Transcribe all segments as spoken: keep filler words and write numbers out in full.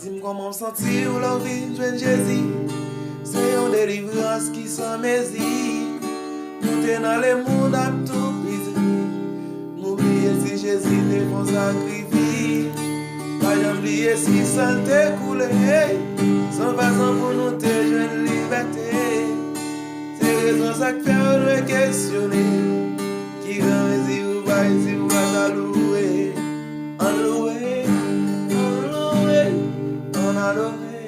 Di m kòman w santi w lè w vin jwenn Jezi. Se yon delivrans ki san mezi. Nou te nan lemonn ak tou brize. Nou bliye si Jezi te fè yon sakrifis. Pa janm bliye si san l te koule. San fason pou nou te jwenn libète. Se rezon sa k fè w dwe kesyone. Ki granmezi ou bay si w pa ta louwe. Ann louwe, ann louwe, ann adore,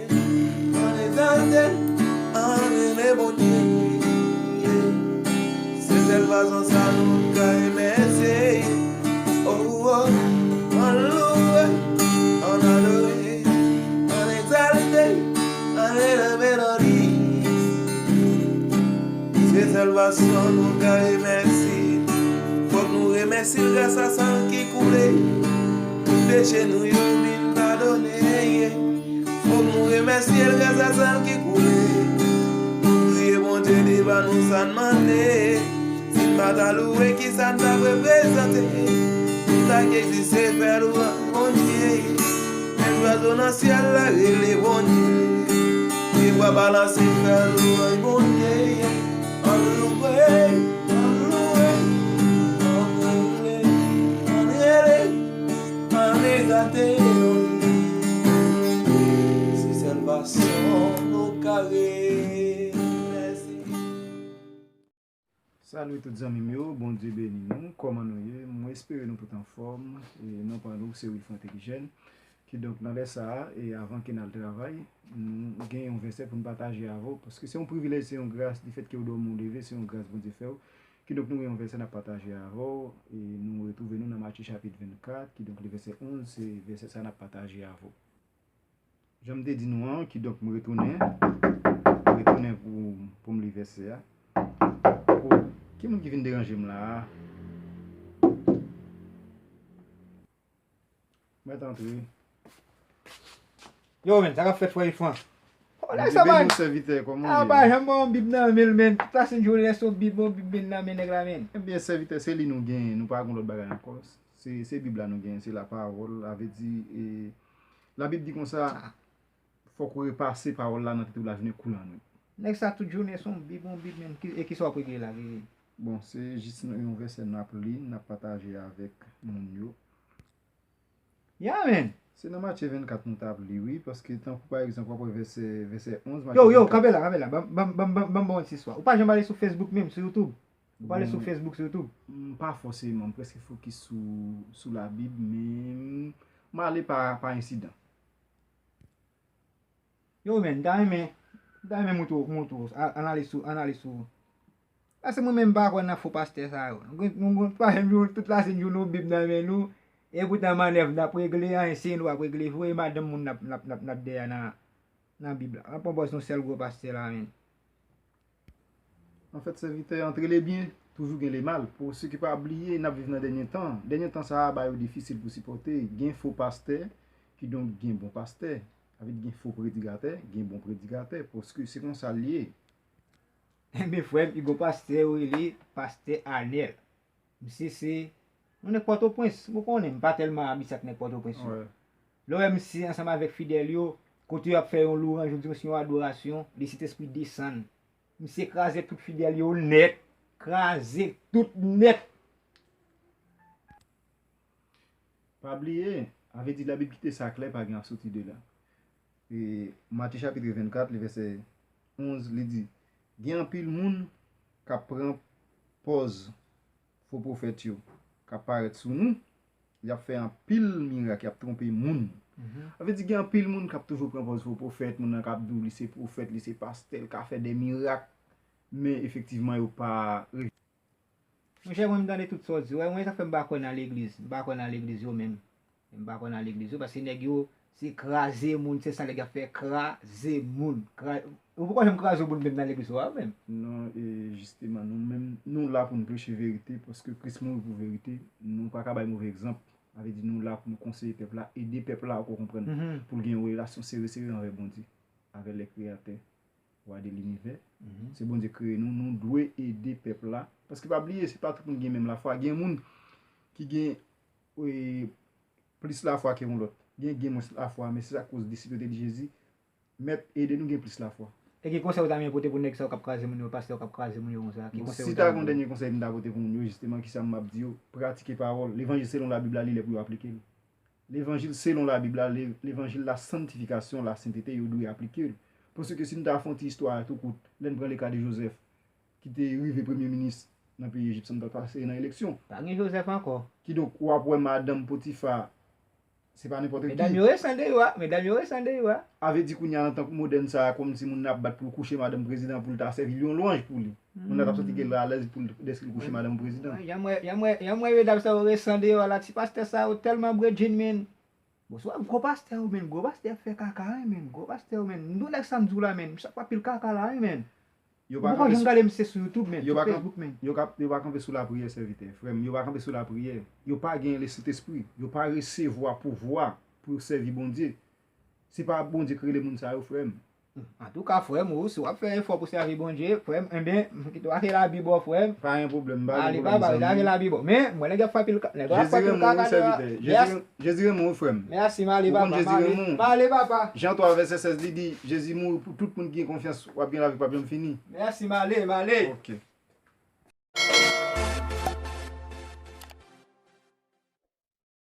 ann egzalte, ann rele Bondye. Se sèl fason sa nou ka remèsye. Oh, oh, ann louwe, ann adore, ann egzalte, ann rele melodi. Se sèl fason nou ka remèsye. Fòk nou remèsye l gras a san l ki koule. Tout peche nou yo vin padone. Fòk nou remèsye l gras a san l ki koule. Nou priye Bondye li ba nou sa n mande. Si n pa ta louwe, kisa n t ap reprezante? Nou ta k egziste fè lwanj Bondye. Menm zwazo nan syèl la rele Bondye. Pyebwa balanse fè lwanj Bondye. Ann louwe, ann louwe, ann rele, ann rele, ann egzalte. Se sèl fason nou ka remèsye. Salut tout zanmi m yo, Bondye beni nou, kòman nou ye? Mwen espere nou tout anfòm, e non pa nou se Wilfran Teligène. Kidonk nan lè sa a, e avan ke n al travay, nou gen yon vèsè pou n pataje avè w, paske se yon privilèj, se yon gras, lefètke w dòmi w leve, se yon gras Bondye fè w. Kidonk nou gen yon vèsè n ap pataje avè w, e nou retwouve nou nan Matye chapit vennkat, kidonk le vèsè onz, se vèsè sa n ap pataje avè w. Jan m te di nou an, kidonk m retounen. M retounen pou, pou m li vèsè a. Oh, ki moun ki vin deranje m la a? Mèt antre. Yo, men, sa k ap fèt, frè Ifan? Bondye beni w, sèvitè, kòman w ye? A, pa janm ba yon Bib nan men l, men. Tout lasenn jounen, se yon Bib, yon Bib men nan men nèg la, men. Ebyen, sèvitè, se li nou genyen, nou pa gen lòt bagay ankò. Se, se Bib la nou genyen, se lapawòl, sa vle di, e, Labib di konsa, fòk ou repase pawòl la nan tèt ou lajounen kou lannwit. Nèg sa tout jounen se yon Bib, yon Bib, men. Ki, e kisa w ap regle la, Vivi? Bon, se jis yon vèsè n ap li, n ap pataje avèk moun yo. Ya, men. Se nan Matye vennkat nou t ap li, wi, paske tankou pa egzanp, w ap wè vèsè, vèsè onz, Matye vennkat. Yo, yo, kanpe la, kanpe la. Ban, ban, ban, ban, ban m ba w yon ti istwa. Ou pa janm ale sou Facebook menm, sou YouTube? Ou pa ale sou Facebook, sou YouTube? M pa fòseman, m prèske fokis sou, sou Labib, men m, m ale pa, pa ensidan. Yo, men, m ta renmen, m ta renmen montre w, montre w, a-, analiz sou, analiz sou. Paske mwen menm m pa kwè nan fo pastè sa yo. Nou gen, nou gen, pa janm jwenn tout lasenn jounen yon Bib nan men nou, e poutan mannèv n ap regle, anyen serye nou ap regle vre, e madanm moun n ap, n ap, n ap, n ap dèyè nan, nan Bib la. N ap pran pòz yon sèl gwo pastè la, men. Anfèt, sèvitè, antre le byen, toujou gen le mal. Pou sou ki pa bliye, n ap viv nan dènye tan. Dènye tan sa a ba yo difisil pou sipòte. Gen fo pastè, kidonk gen bon pastè. Sa vle di gen fo predikatè, gen bon predikatè, paske se konsa l ye. Enben, frè m, pi gwo pastè yo rele pastè Anèl. Misye se yon nèg Pòtoprens, ou konnen, m pa tèlman abitye ak nèg Pòtoprens yo. Wi. Lè w wè misye ansanm avèk fidèl yo, kote y ap fè yon lwanj, oubyen se yon adorasyon, Lesentespri desann. Misye kraze tout fidèl yo nèt, kraze tout nèt. Pa bliye, sa vle di Labib kite sa klè, pa gen ap soti de la. E Matye chapit vennkat, li vèsè onz, li di, gen anpil moun k ap pran pòz fo pwofèt yo k ap parèt sou nou, y ap fè anpil mirak, y ap twonpe moun. Mhm. Sa vle di gen anpil moun k ap toujou pran pòz fo pwofèt, moun nan k ap di w li se pwofèt, li se pastè, l ka fè de mirak, men efektivman yo pa. Monchè, mwen m tande tout sa w di, wè, mwen sa fè m pa kwè nan legliz, m pa kwè nan legliz yo menm. M pa kwè nan legliz yo, paske nèg yo, se kraze moun, se sa nèg yo ap fè, kraze moun. Kra-, ou poko janm kraze yon moun menm nan legliz ou a menm. Non, e jisteman, nou menm, nou la pou n preche verite, paske Kris mouri pou verite. Nou pa ka bay move egzanp. Sa vle di nou la pou nou konseye pèp la, ede pèp la, ou konprann, mhm, pou l gen yon relasyon sere sere anvè Bondye, avè le Kreyatè, Wa de linivè. Mhm. Se Bondye kreye nou, nou dwe ede pèp la. Paske pa bliye, se pa tout moun ki gen menm lafwa. Gen moun ki gen, e, plis lafwa ke yon lòt. gen, gen mwens lafwa, men se sa k koz disip yo te di Jezi, Mèt, ede nou gen plis lafwa. E ki konsèy ou ta renmen pote pou nèg sa yo k ap kraze moun yo, pastè yo k ap kraze moun yo konsa? Ki konsèy Si ou ta ta gen yon dènye konsèy m ta pote pou moun yo, jisteman, ki sa m ap di yo? Pratike pawòl. Levanjil selon Labib la, li lè pou yo aplike l. Levanjil selon Labib la, le- levanjil la santifikasyon, la sentete, yo dwe aplike l. Paske si n ta fè yon ti istwa tou kout, lè n pran leka de Jozèf, ki te rive premye minis nan peyi Ejip san l pa t pase nan eleksyon. Pa gen Jozèf ankò. Kidonk, w ap wè madanm Potifa, se pa nenpòt ki. Medam yo resan deyò a, medam yo resan deyò a. A vle di kounye a nan tan modèn sa a, kòmsi moun nan ap bat pou l kouche madanm prezidan pou l ta sèvi l yon lwanj pou li. Moun nan t ap santi ke l alèz pou l dèske l kouche madanm prezidan. Janm wè, janm wè, janm wè medam sa yo resan deyò a la, ti pastè sa yo tèlman bredjin, men. Bonswa, gwo pastè yo, men, gwo pastè ap fè kaka, wi, men, gwo pastè yo, men. M di w nèg sa m di w la, men, misye ap fè anpil kaka la, wi, men. Yo pa Ou poko kanpe janm sou, gade misye sou YouTube, men, yo sou pa kanpe, Facebook, men. Yo ka, yo pa kanpe sou lapriyè, sèvitè, frè m. Yo pa kanpe sou lapriyè. Yo pa gen Lesentespri. Yo pa resevwa pouvwa pou yo sèvi Bondye. Se pa Bondye k rele moun sa yo, frè m. Antouka, frè m, ou, si w ap fè efò pou sèvi Bondye, frè m, enben, kite w ake labi bò, frè m. Pa gen pwoblèm, m pa gen Ale, pwoblèm, baba, zanmi. Ake labi bò. Men, mwen, nèg yo ap fè anpil ka, nèg yo ap fè anpil kaka deyò a. Jezi renmen w, wi, sèvitè. Jezi, Jezi renmen w, wi, frè m. Mèsi, m ale, papa, m ale. M ale, papa. Jan twa vèsè sèz li di, Jezi mouri pou tout moun ki gen konfyans, w ap gen lavi k p ap janm fini. Mèsi, m ale, m ale. Ok.